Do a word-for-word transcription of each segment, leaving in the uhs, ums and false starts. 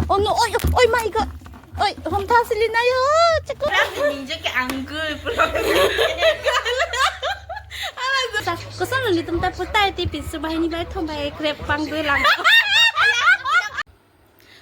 Oh no, oi, oi, my God. Oi, hom tha Selina yo, cheko. Ninja ke angle pulo. Sa, koson lo nelitum ta putai ti piso bahini bai thom bai krep pangdoi lang.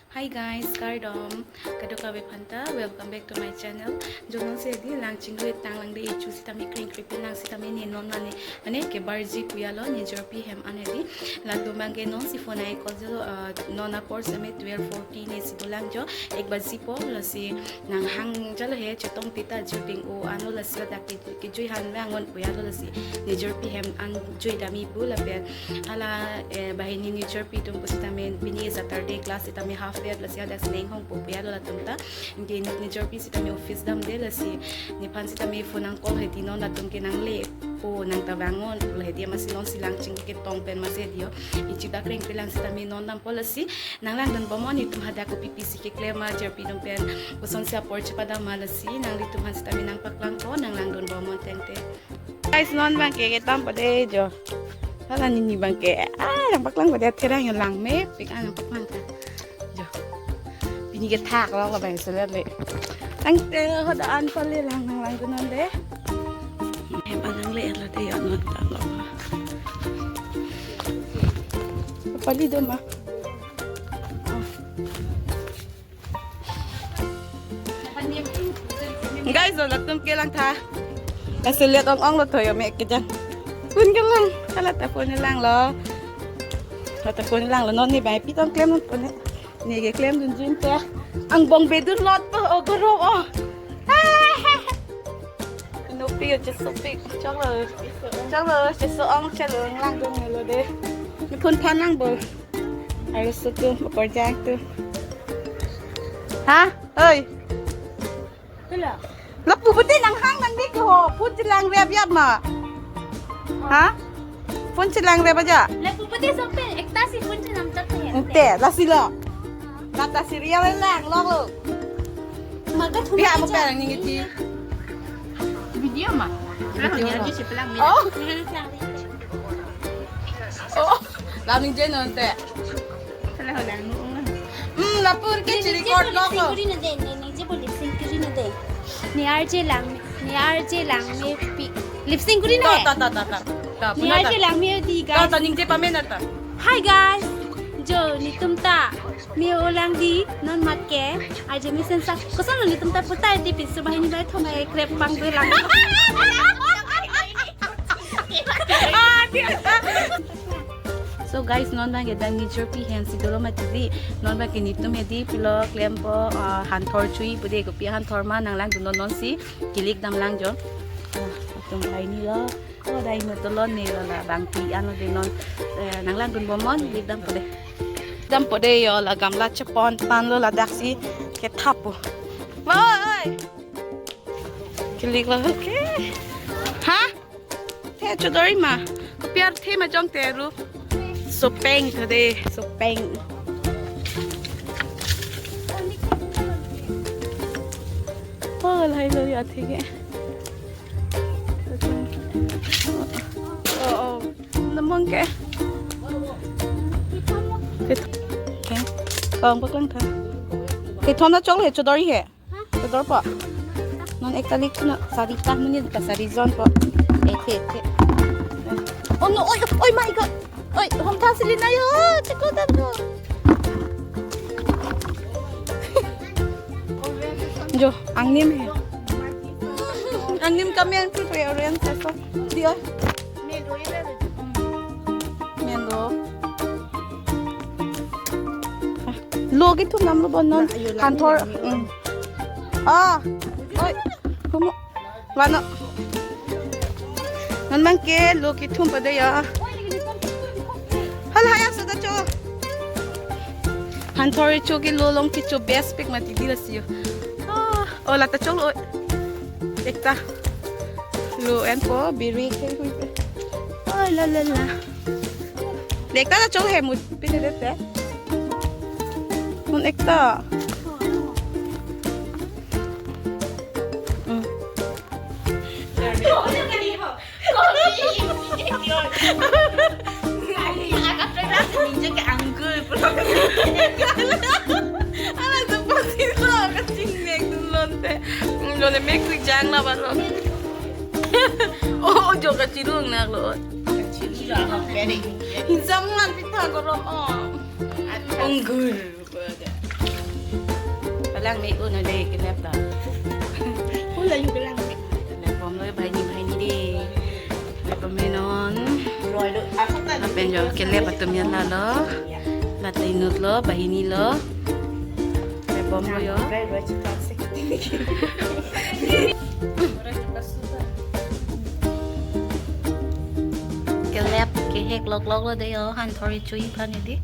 Hi guys, kardom. Kadokave aphanta, welcome back to my channel. Jo non si hedi lang chinglu tang lang de ichu sitame kring krip lang sitame ne non mane, mane ke barji puya lo, ne jirpi hem an hedi. Latum abang ke non si phone ai call jo, ah, non apor sitame twelve forty ne si dolang jo, ek baji po, lasi nanghang jalo he chetong pita juping o ano lasi dak ke, kejui han vangon puya lo lasi. Ne jirpi hem an jui dami pu lapen hala, eh, bahini ne jirpi atum pusitame pini Saturday class sitame half day lasi hadak si neng hong po puya lo latum ta. Anke ne jirpi sitame office damde lasi nephan sitame phone nang call hedi non latum ke nangle po nang ta vangon pulo hedi amatsi non si lang chinglu ketong pen amatsi hedi yo. Ichi dak kring krip lang sitame non dampo lasi nang langdun bomnon nelitum hadak kopi pisi keklem ma jirpi atum pen koson si apor chepadam ma lasi nanglitum aphan sitame nang paklang po nang langdun bomnon tangte. Guys, non abang ke kedam pade jo. Hala nini abang ke. Ah, nang paklang pade therang yo lang mepik ah nang paklang ta. Jo. Pini kethak lo lo bang selet le. Tangte hoda an pale lang nang langdun non de. Em anang le lo de yo non ta lo. Pali do ma. Guys, latum ke lang tha. Kaselet ong ong lo toyo me kejan. Phone ke lang. Hala ta phone lang lo. Hala ta phone lang lo non ne bai pi tong klem non phone. Ne ke klemdun jun te. Angbong bedun lot po o goro o. Inopi yo cheso pik. Choklo. Choklo cheso ong chalo langdun lo de. Ne phone phan lang bo. Arloso atum, apor jang atum. Ha? Oi. Kela. Lapu pute nanghang nangdik ho. Phone chelang rep yap ma. Ha? Phone chelang rep aja. Lapu pute sope ekta si phone chelang tak ya. Ante, lasi lo. Lata serial lang lo lo. Maka thum. Ya, mo aja. Parang ningiti. Video ma. Video. Lang ni aja si pelang ni. Oh. Oh. Laming je non te. Salah ho lang nu ong. Hmm, lapur ke. Ni, chiri ni je kot bol lok lip sync lo. Kuri na de, ni, ni je bol lip sync kuri na de. Ni R J lang, ni R J lang, ni pi, lip sync kuri na. Ta, ta, ta, ta, ta. Ta, ni puna R J ta. Lang, ni di, ta, guys. Ta, ning je pamen ta. Hi guys. Jo, nelitum ta. Ni olang di, non mat ke. R J mi sensa. Koson lo nelitum ta putai ti piso bahini bai thom bai krep pangdoi lang. Ah, dia. So guys, non abang ke dak ne jirpi hem si dolo mati di. Non abang ke nelitum hedi pulo klempo, ah, hanthor chui pu de kopi hanthor ma nang langdun non non si kilik dam lang jo. Ah, atum laini lo. Oh, dai mo tolon ne lo la bang pi ano de non, eh, nang langdun bomnon kilik dam po de. Dam po de yo la gamla chepon pan lo ladak si kethap po. Woi. Kilik lo ke. Ha? The chodori ma. Kopi arthe ma jong te ru. Sopeng tha de, sopeng. Oh, lahai lo ya the ke. Oh, oh. Namong ke. Ke. Kong paklang tha. Kethom ta chok he, chodori he. Chodor po. Non ek kali kuna sari ta muni ta sari jon po. Eh, the, the. Oh no, oi, oi, my God. Oi, hom tha Selina yo, cheko dam lo. Jo, angnim he. Angnim kami ang prepare orange sa so. Di oi. Melo. Lo kethum nam lo bon non. Hanthor. Mm. Ah. Oi. Kumo. Vano. Non abang ke lo kethum pa de ya. Hala haya sudah cho. Hanthor cho ke lo long ke cho best pick mati di lasi yo. Ah, oh lata chok lo. Ekta. Lo en po biri ke. Oh la la la. Ekta ta chok he mut pine dete. Mun ekta. Mm. Ninja Ala tu pasi lo kachingnek dun lonte. Lone mek kui jang la balon. Oh, jo kachirung nak lo. Hinsam ngan pitha gorom oh. Unggur. Palang me un ade kelep ta. Ula yu palang me. Kelep bom lo banghini banghini de. Kelep bom me non. Roi lo. Apa ta? Lapen jo kelep atum ya la lo. Lata inut lo, banghini lo. Kelep bom lo yo. Roi roi cepat sih. Kelep kehek lok lok lo de yo, han thori chui pan di.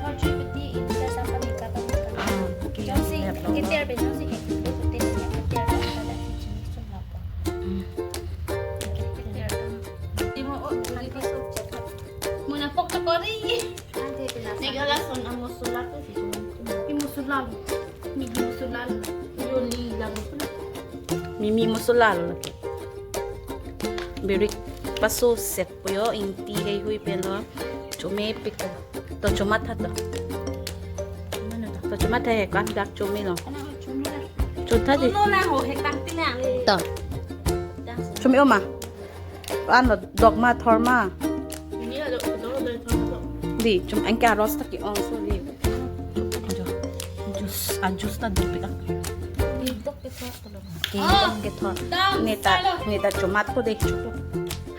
Thor chui peti, ita sampai nika pan nika. Ah, okay. Jongsi kelep lok lok. Keter pe jongsi hek, keter pe jongsi hek, keter pe jongsi hek. Hmm. Keter. Timo o, timo o. Muna pok chakori. Nega lason amo sola tu si. Imo sola. Mimi mo sola. Yoli la mo sola. Mimi mo sola lo lake. Birik paso set po yo ingti heihui pen lo. Chome pik. To chomat tha to. Mana to? To chomat tha he kan dak chome lo. Ana chome la. Chot tha di. Chome la ho he tang tinang. To. Chome oma. An lo dok ma thor ma. Ini ada ada ada thor ma. Di, chom anke aros ta ke-ong so di. Jo. Juice, a juice ta dopik a. Di dok ke thor tolong. Ke dok ke thor. Neta, neta chomat ko de.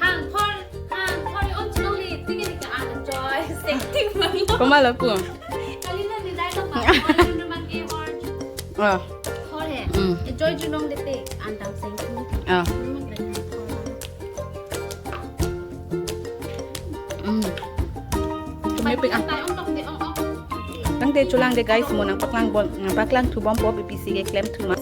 Han thor, han thor on chulong li. Tingin ka an joy. Sek ting man lo. Koma lo ku. Kali na ni dai lo ma. Orang rumah ke hor. Ah. Thor he. Hmm. Joy junong dete. Andam seng ting. Ah. Rumah ke thor. Mm. Tumepik ah. Tangte chulang de guys, mo nangpaklang bom, nangpaklang thu bompo P P C keklem thu ma.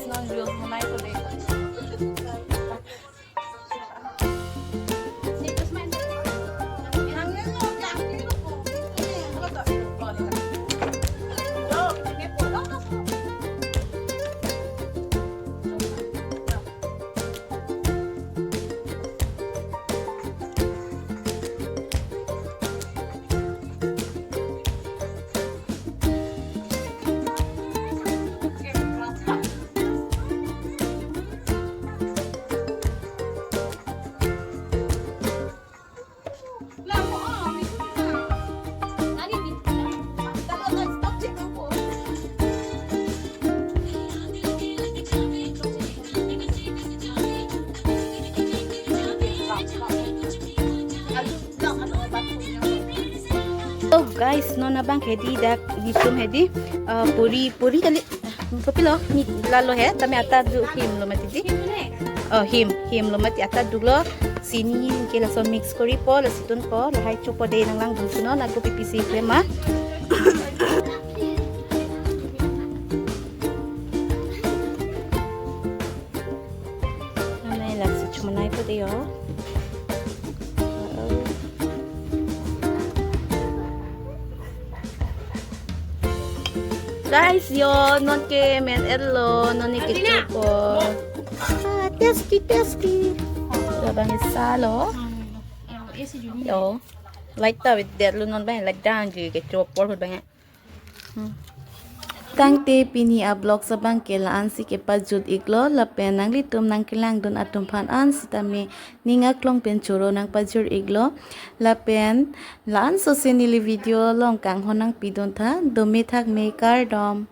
So guys, non abang hedi dak nitum hedi, uh, puri, puri kali, kopilo, ni lalo he, tame ata du him lo mati di. Oh, him, him lo mati ata duklo, sini ke lason mix koripo, lasi tunpo, lahai chopo de nanglangdun suno, nangko P P C keklem ma. Nanai lasi chumanai po de yo. Guys, yo, non ke men-et lo, non ke chopo. Ah, tasty, tasty. Labang isa lo. Yo. Light ta with that lo non bang, light down ke chopo lo bang. Hmm. Tangte pini a vlog abang ke la-an si kepajut iklo, lapen nanglitum nangkelangdun atum aphan an sitame ning aklong pen choro nangpajir iklo, lapen la-an sosi neli video along kanghon nangpidun tha, dome thakme kardom.